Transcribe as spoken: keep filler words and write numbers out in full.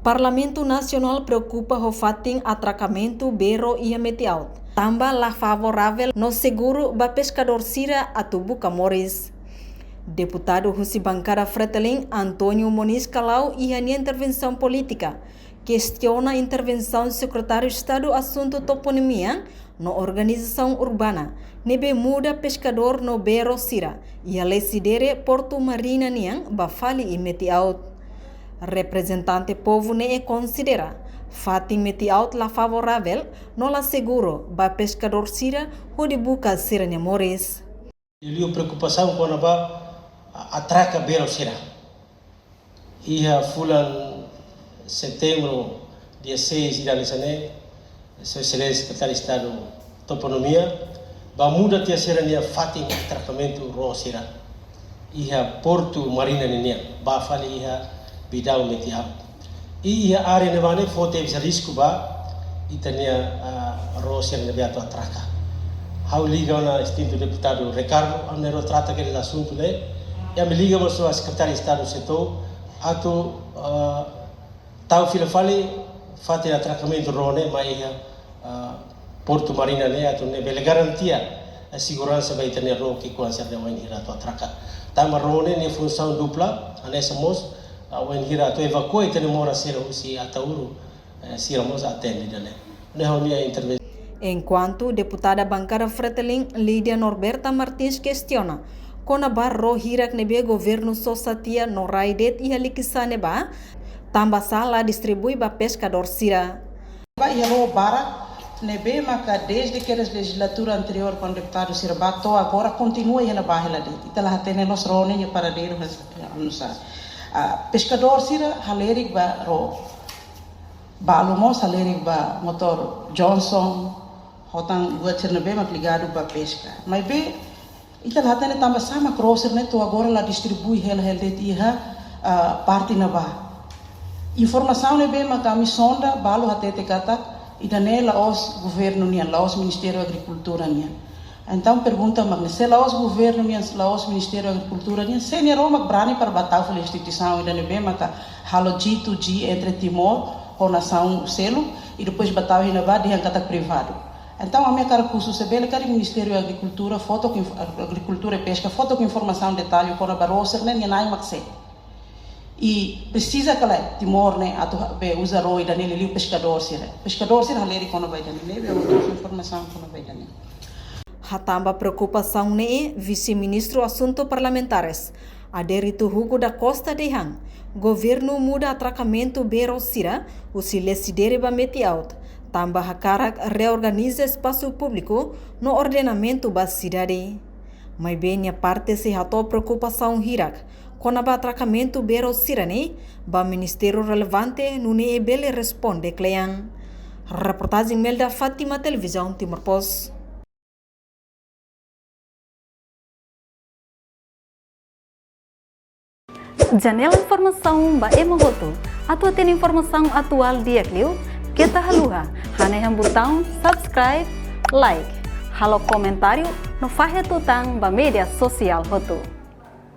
Parlamentu Nasionál preokupa ho fatin atrakamentu bee ró iha Metiaut, tanba la favoravel no seguru ba peskadór sira atu buka moris. Deputadu husi bankada Fretilin, António Moniz Callau, iha nia intervensaun polítika, kestiona intervensaun Sekretáriu Estadu Asuntu Toponimia no Organizasaun Urbana, ne'ebé muda peskadór no bee ró sira iha Lecidere Portu Marina nian ba fali iha Metiaut. Reprezentante povu ne'e konsidera fatin Metiaut la favoravel no la seguru ba peskadór sira hodi buka sira-nia moris. Liuliu preokupasaun kona-ba, a, atraka bee ró sira. Iha fulan Setembru, dia seis, ida hanesan ne'e, Sua Exelénsia Sekretáriu Estadu Toponimia bá muda tiha sira-nia fatin atrakamentu ró sira iha Portu Marina ninian, bá fali iha Bidau Metiaut. I iha área ne'ebá ne'e fó tebes risku ba ita-nia, ah, ró sira ne'ebé atu atraka. Ha'u liga ona distintu deputadu Ricardo, ami na'in-rua trata kedas asuntu ne'e, i ami liga mós ba Sekretáriu Estadu Setor, atu, ah, tau fila fali fatin atrakamentu ró ne'e mai iha, ah, Portu Marina ne'e atu nune'e bele garantia, ah, seguransa ba ita-nia ró ki'ikoan sira-ne'e wainhira atu atraka. Tanba ró ne'e nia funsaun dupla, hanesan mós, ah, wainhira atu evakua ita-nia moras sira husi Ataúru, eh, sira mós atende ida-ne'e. Ne'e ha'u-nia intervensaun. Enkuantu deputada bankada Fretilin, Lídia Norberta Martins, kestiona kona-ba ró hirak ne'ebé governu sosa tiha no rai de'it iha Likisá ne'ebá, tanbasá la distribui ba peskadór sira. Ba iha ró barak ne'ebé maka desde kedas lejizlatura anteriór kuandu deputadu sira bá to'o agora kontinua iha ne'ebá hela de'it. Ita la hatene loos ró ne'e nia paradeiru hanesan, ah, peskadór sira halerik ba ró. Balu mós halerik ba motór Johnson, ho tan buat sira ne'ebé mak ligadu ba peska. Maibé, ita la hatene tanbasá mak ró sira-ne'e to'o agora la distribui hela hela de'it iha, ah, parte ne'ebá. Informasaun ne'ebé mak ami sonda, balu hatete katak, ida-ne'e la'ós governu nian, la'ós Ministériu Agrikultura nian. Entaun, pergunta mak ne'e, se la'ós governu nian, la'ós Ministériu Agrikultura nian, sé nia ró mak brani para bá tau fali instituisaun ida ne'ebé maka halo G to G entre Timor ho nasaun seluk, i depois bá tau iha ne'ebá dehan katak privadu. Entaun, ami hakarak husu se bele karik Ministériu Agrikultura, fó took inf-, Agrikultura i Peska, fó took informasaun detallu kona-ba ró sira-ne'e nia na'in mak sé. I presiza ka lae Timor ne'e atu ha-, bele uza ró ida-ne'e liuliu peskadór sira. Peskadór sira halerik kona-ba ida-ne'e, ne'ebé ha'u trouxe informasaun kona-ba ida-ne'e. Hatán ba preokupasaun ne'e, Vise-Ministru Asuntu Parlamentares, Adérito Hugo da Costa dehan, governu muda atrakamentu bee ró sira husi Lecidere ba Metiaut, tanba hakarak reorganiza espasu públiku no ordenamentu ba sidade. Maibé nia parte sei hato'o preokupasaun hirak kona-ba atrakamentu bee ró sira-ne'e ba ministériu relevante nune'e bele responde kle'an. Reportajen Melda Fátima, Televizaun Timor Post. Janela informasaun ba ema hotu. Atu hatene informasaun atuál di'ak liu, keta haluha hanehan butaun subscribe, like, halo komentáriu no fahe tutan ba média sosiál hotu.